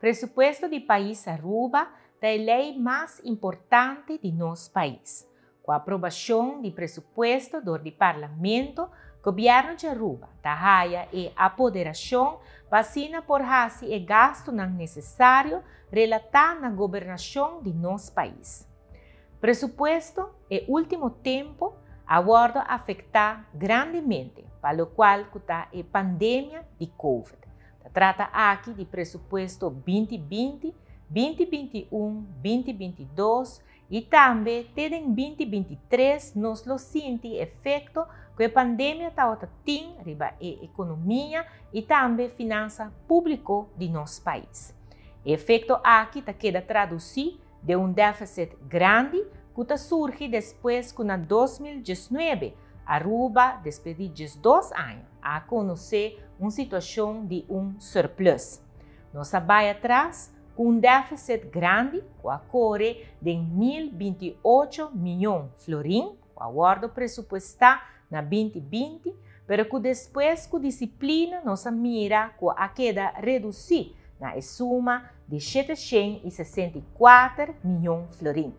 Presupuesto di pais Aruba ta e ley mas importante di nos pais. Cu aprobacion di presupuesto door di Parlamento, Gobierno di Aruba ta haya e apoderacion pa asina por haci e gastonan necesario relata na gobernacion di nos pais. Presupuesto e ultimo tempo a wordo afecta grandemente pa locual cu ta e pandemia di Covid. Ta trata aki di presupuesto 2020, 2021, 2022 y tambe te den 2023 nos lo sinti efecto cu e pandemia tawata tin riba e economia y tambe finansa publico di nos pais. E efecto aki ta keda traduci den un deficit grandi cu ta surgi despues cu na 2019 Aruba, despues di 12 aña, a conoce un situacion di un surplus. Nos a bay atras cu un deficit grandi cu a core den 1028 miyon florin, cu a wordo presupuesta na 2020, pero cu despues cu disciplina nos a mira cu a keda reduci na e suma di 764 miyon florin.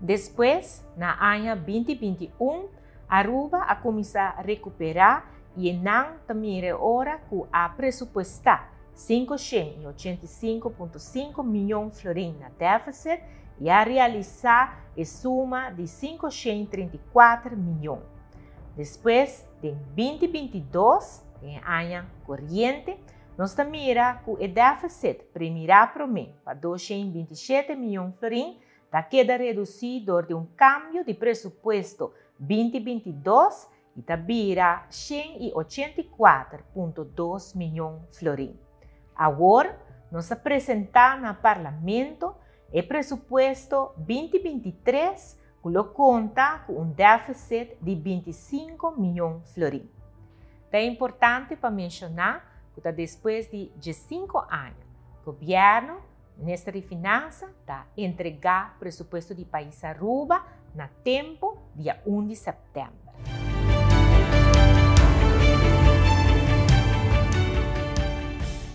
Despues, na aña 2021, Aruba a cuminsa recupera y nan ta mira ora cu a presupuesta 585.5 miyon florin na deficit y a realisa e suma di 534 miyon. Despues, den 2022, den aña coriente, nos ta mira cu e deficit premira prome pa 227 miyon florin ta keda reduci door di un cambio di presupuesto 2022 y ta bira 184.2 miyon florin. Awor, nos a presenta na Parlamento e presupuesto 2023 cu lo conta cu un deficit di 25 miyon florin. Ta importante pa menciona cu ta despues di 5 aña, Gobierno, Minister di Finansa ta entrega presupuesto di pais Aruba na tempo dia 1 di september.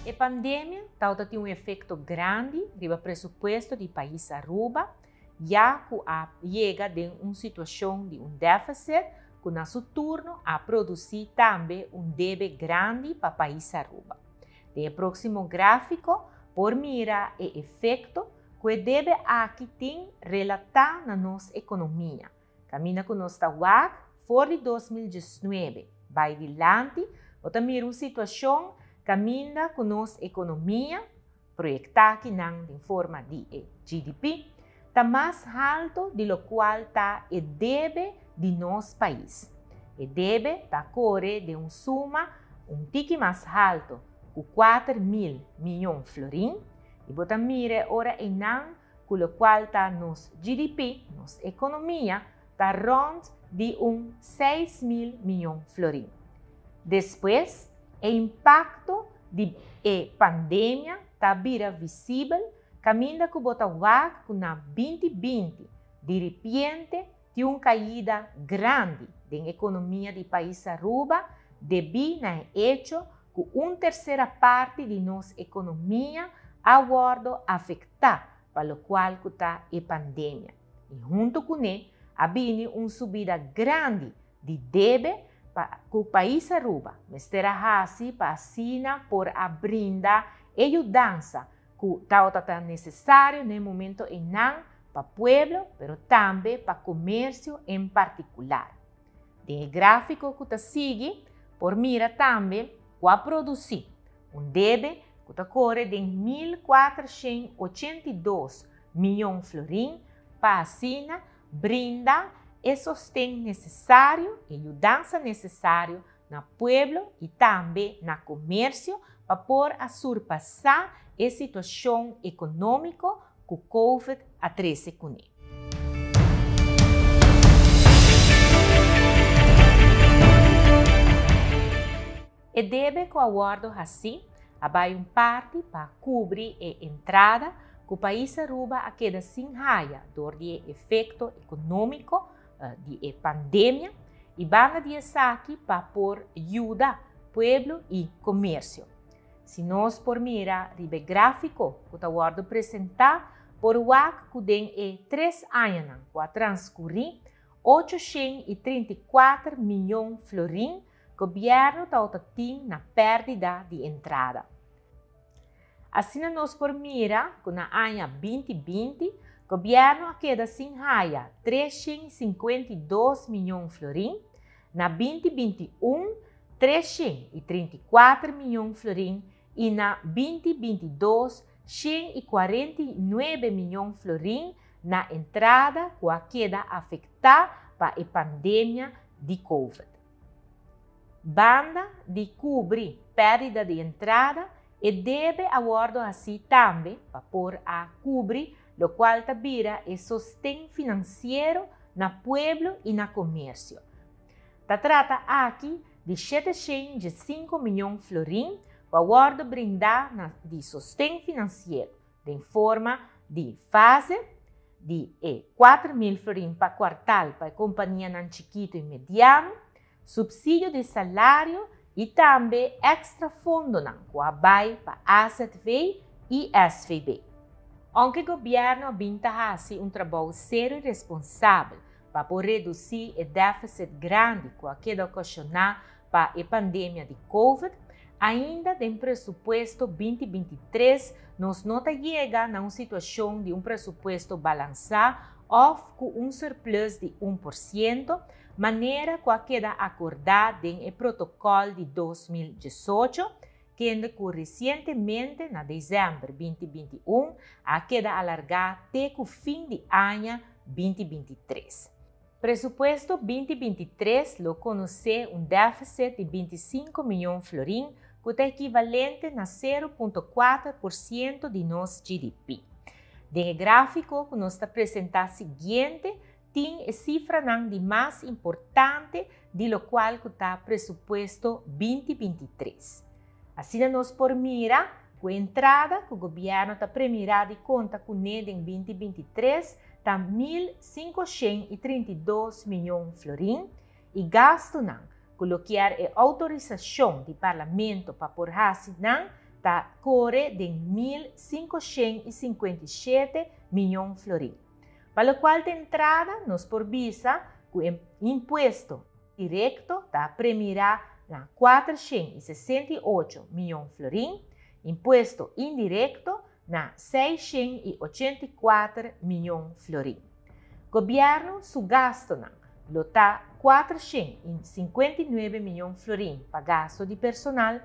E pandemia tawata tin un efecto grandi riba presupuesto di pais Aruba, ya cu a yega den un situacion di un deficit cu na su turno a produci tambe un debe grandi pa pais Aruba. Den e proximo grafico por mira e efecto cu e debe aki tin relata na nos economia. Caminda cu nos ta wak for di 2019 bay dilanti, bo ta mira un situacion caminda cu nos economia, proyecta akinan den forma di e GDP, ta mas halto di locual ta e debe di nos pais. E debe ta core den un suma un tiki mas halto cu 4.000 miyon florin y bo ta mira ora einan cu locual ta nos GDP, nos economia, ta rond di un 6.000 miyon florin. Despues, e impacto di e pandemia ta bira visibel caminda cu bo ta wak cu na 2020 di ripiente tin un caida grandi den economia di pais Aruba debi na e hecho cu un tercera parti di nos economia a wordo afecta pa locual cu ta e pandemia. Y hunto cu ne a bini un subida grandi di debe pa cu pais Aruba mester a haci pa asina por a brinda e yudansa cu tawata necesario na e momento einan pa pueblo, pero tambe pa comercio en particular. Den e grafico cu ta sigui, por mira tambe cu a produci un debe cu ta core den 1482 miyon florin pa asina brinda e sosten necesario e yudansa necesario na pueblo y tambe na comercio pa por a surpasa e situacion economico cu COVID a trece cune. E debe cu a wordo haci a bay un parti pa cubri e entrada cu pais Aruba a keda sin haya door di e efecto economico di e pandemia y banda di esaki pa por yuda pueblo y comercio. Si nos por mira riba e gráfiko ku ta wòrdu presentá, por wak ku den e tres añanan ku a transkurí, 834 mion florin gobièrnu tabata tin na pèrdida di entrada. Asina nos por mira ku na aña 2020 gobièrnu a keda sin haya 352 mion florin, na 2021 334 mion florin i na 2022 149 mion florin na entrada ku a keda afektá pa e pandemia di Covid. Banda di kubri pèrdida di entrada, e debe a wòrdu hasí tambe pa por a kubri lokual ta bira e sosten finansiero na pueblo i na komersio. Ta trata aki di 705 mion florin ku a wòrdu brindá na di sosten finansiero den forma di fase di e 4000 florin pa kuartal pa e kompanianan chikitu i mediano, supsidio di salario i tambe èkstra fondonan ku a bai pa AZV i SVB. Ounke gobièrnu a bin ta hasi un trabou serio i responsabel pa por redusí e défisit grandi ku a keda okashoná pa e pandemia di Covid, ainda den presupuesto 2023 nos no ta yega na un situashon di un presupuesto balansá òf ku un surplus di 1%, manera ku a keda akordá den e protokòl di 2018, kende ku resientemente na desèmber 2021 a keda alargá te ku fin di aña 2023. Presupuesto 2023 lo konosé un défisit di 25 mion florin ku ta ekivalente na 0.4% di nos GDP. Den e gráfiko ku nos ta presentá siguiente tin e sifranan di mas importante di lokual ku ta presupuesto 2023. Asina nos por mira ku e entrada ku gobièrnu ta premirá di konta kuné den 2023 ta 1532 mion florin i gastunan ku lo kier e outorisashon di Parlamento pa por hasi nan ta kore den 1557 mion florin. Pa lokual ta entrada nos por bisa ku e impuesto direkto ta premirá na 468 mion florin, impuesto indirekto na 684 mion florin. Gobièrnu su gastunan lo ta 459 mion florin pa gastu di personal,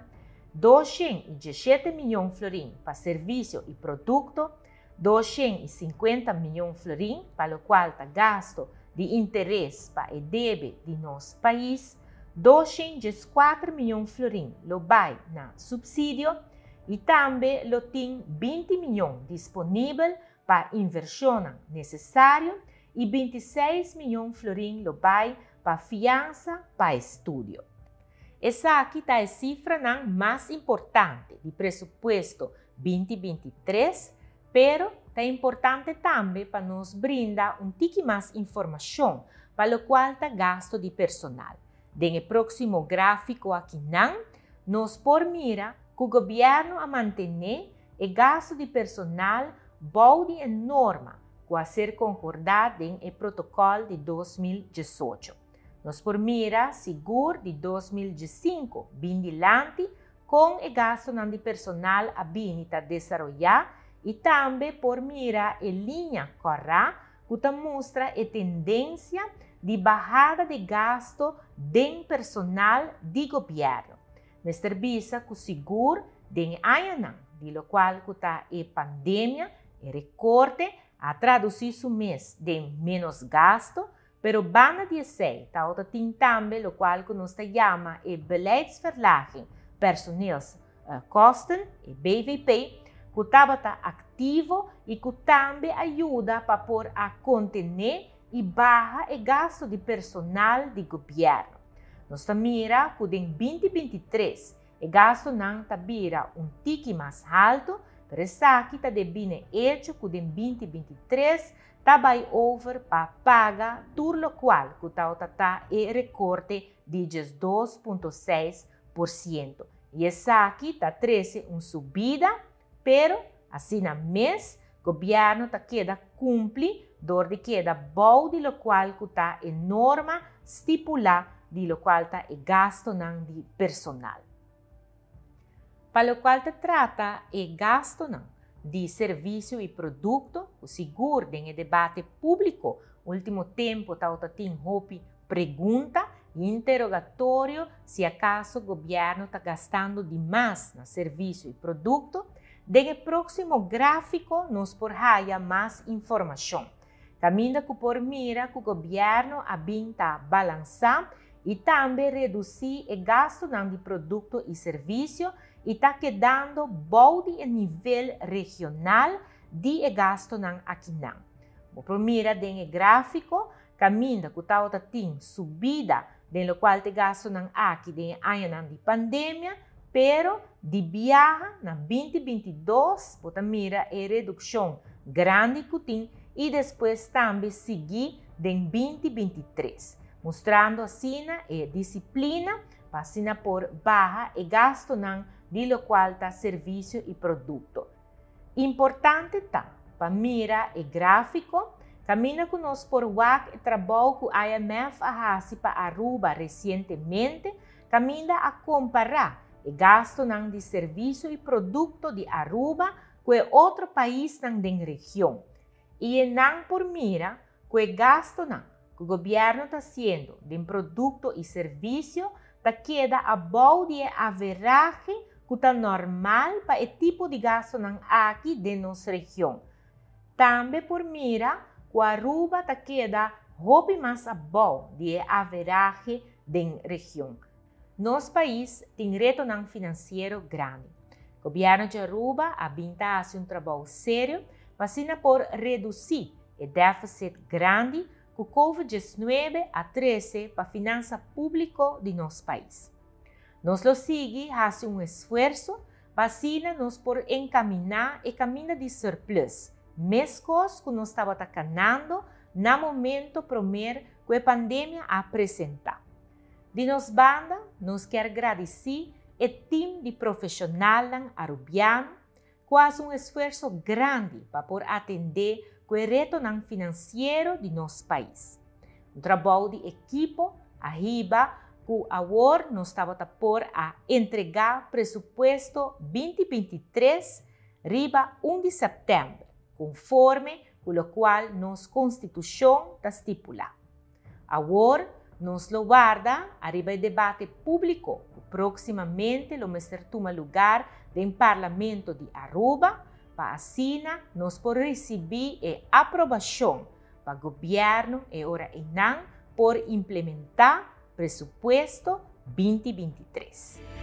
217 mion florin pa servisio i produkto, 250 mion florin pa lokual ta gastu di interes pa e debe di nos pais, 204 mion florin lo bai na supsidio i tambe lo tin 20 mion disponibel pa invershonnan nesesario i 26 mion florin lo bai pa fiansa pa estudio. Esaki ta e sifranan mas importante di presupuesto 2023, pero ta importante tambe pa nos brinda un tiki mas informashon pa lokual ta gastu di personal. Den e próksimo gráfiko akinan nos por mira ku gobièrnu a mantené e gastu di personal bou di e norma ku a ser konkordá den e protokòl di 2018. Nos por mira sigur di 2015 bin dilanti kon e gastunan di personal a bini ta desaroyá i tambe por mira e liña kòrá ku ta mustra e tendensia di bahada di gastu den personal di gobièrnu. Mester bisa ku sigur den e añanan di lokual ku ta e pandemia, e rekorte a tradusí su mes den ménos gastu, pero banda di esei tabata tin tambe lokual ku nos ta yama e beleidsverlaging personeelskosten, e BVP, ku tabata aktivo i ku tambe a yuda pa por a kontené i baha e gastu di personal di gobièrnu. Nos ta mira ku den 2023 e gastunan ta bira un tiki mas haltu, pero esaki ta debí na e echo ku den 2023 ta bai over pa paga tur lokual ku tabata ta e rekorte di 12.6%. I esaki ta trese un subida, pero asina mes gobièrnu ta keda kumpli dor di keda bou di lokual ku ta e norma stipulá di lokual ta e gastunan di personal. Pa lokual ta trata e gastunan di servisio i produkto, ku sigur den e debate públiko último tempu tabata tin hopi pregunta i interogatorio si akaso gobièrnu ta gastando di mas na servisio i produkto, den e próksimo gráfiko nos por haya mas informashon. Kaminda ku por mira ku gobièrnu a bin ta balansá i tambe redusí e gastunan di produkto i servisio i ta kedando bou di e nivel regional di e gastunan akinan. Bo por mira den e gráfiko kaminda ku tabata tin subida den lokual ta e gastunan aki den e añanan di pandemia, pero di biaha na 2022 bo ta mira e redukshon grandi ku tin i despues tambe sigui den 2023, mustrando asina e disiplina pa asina por baha e gastunan di lokual ta servisio i produkto. Importante ta pa mira e gráfiko kaminda ku nos por wak e trabou ku IMF a hasi pa Aruba resientemente, kaminda a kompará e gastunan di servisio i produkto di Aruba ku e otro paisnan den region. I e nan por mira ku e gastunan ku gobièrnu ta hasiendo den produkto i servisio ta keda abou di e averahe ku ta normal pa e tipo di gastunan aki den nos region. Tambe por mira ku Aruba ta keda hopi mas abou di e averahe den region. Nos pais tin retonan finansiero grandi. Gobièrnu di Aruba a bin ta hasi un trabou serio pa asina por redusí e défisit grandi ku Covid 19 a trese pa finansa públiko di nos pais. Nos lo sigui hasi un esfuerso pa asina nos por enkaminá e kaminda di surplus, meskos ku nos tabata kanando na momento promer ku e pandemia a presentá. Di nos banda, nos kier gradisí e tim di profeshonalnan arubiano ku a hasi un esfuerso grandi pa por atendé ku e retonan finansiero di nos pais. Un trabou di ekipo a hiba ku awor nos tabata por a entregá presupuesto 2023 riba 1 di sèptèmber, konforme ku lokual nos konstitushon ta stipulá. Awor nos lo warda ariba e debate públiko ku próksimamente lo mester tuma lugar den Parlamento di Aruba pa asina nos por risibí e aprobashon pa gobièrnu e ora einan por implementá presupuesto 2023.